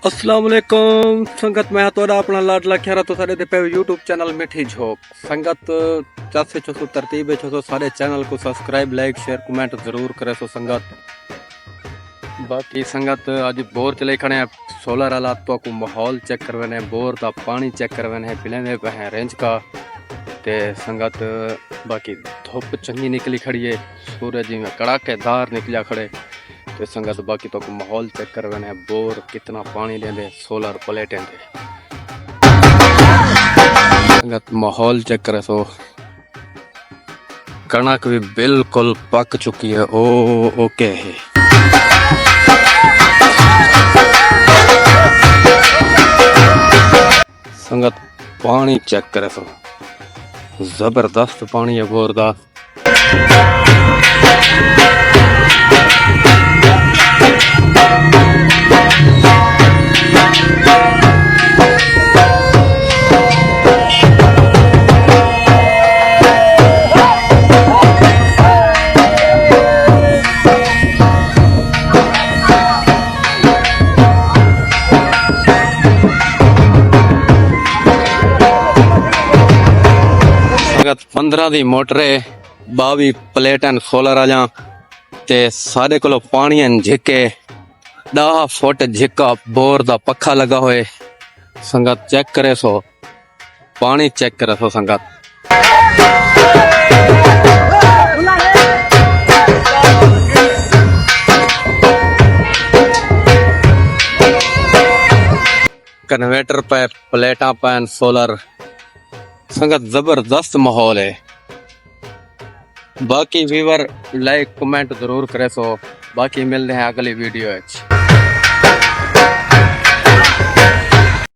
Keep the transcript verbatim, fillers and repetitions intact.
السلام علیکم سنگت، میں تہاݙا اپݨا لاڈلا کھیرا، تساں ݙیہدے پئے ہو یوٹیوب چینل مٹھی جھوک۔ سنگت، چس وچ ہسو، ترتیب وچ ہسو، سارے چینل کوں سبسکرائب، لائک، شیئر، کمنٹ ضرور کریسو سنگت۔ باقی سنگت، اڄ بور چلائی کھڑے ہیں سولر والا، تہاکوں ماحول چیک کرویندے ہیں، بور دا پاݨی چیک کرویندے ہیں، پلیندے پئے ہیں رینجکا۔ تے سنگت، باقی دھپ چنڳی نکلی کھڑی ہے، سورج جیویں کڑاکے دار نکلیا کھڑے۔ تے سنگت، باقی تہاکوں ماحول چیک کرویندے ہیں، بور کتنا پاݨی ݙیندے سولر پلیٹیں تے۔ سنگت، ماحول چیک کریسو، کݨک وی بالکل پک چکی ہے، او اوکے ہے۔ سنگت، پاݨی چیک کریسو، زبردست پاݨی ہے بور دا۔ سنگت، پندرہ دی موٹر ہے، ٻاویہ پلیٹن سولر والیاں، تے ساݙے کولو پاݨی ہن جھکے، ݙاہ فٹ جھکا بور دا پکھا لڳا ہوئے۔ سنگت چیک کریسو، پاݨی چیک کریسو سنگت۔ کنویٹر پئے، پلیٹاں پئن سولر۔ سنگت، زبردست ماحول ہے۔ باقی ویور لائک کمنٹ ضرور کریسو۔ باقی ملدے ہیں اڳلی ویڈیو وچ۔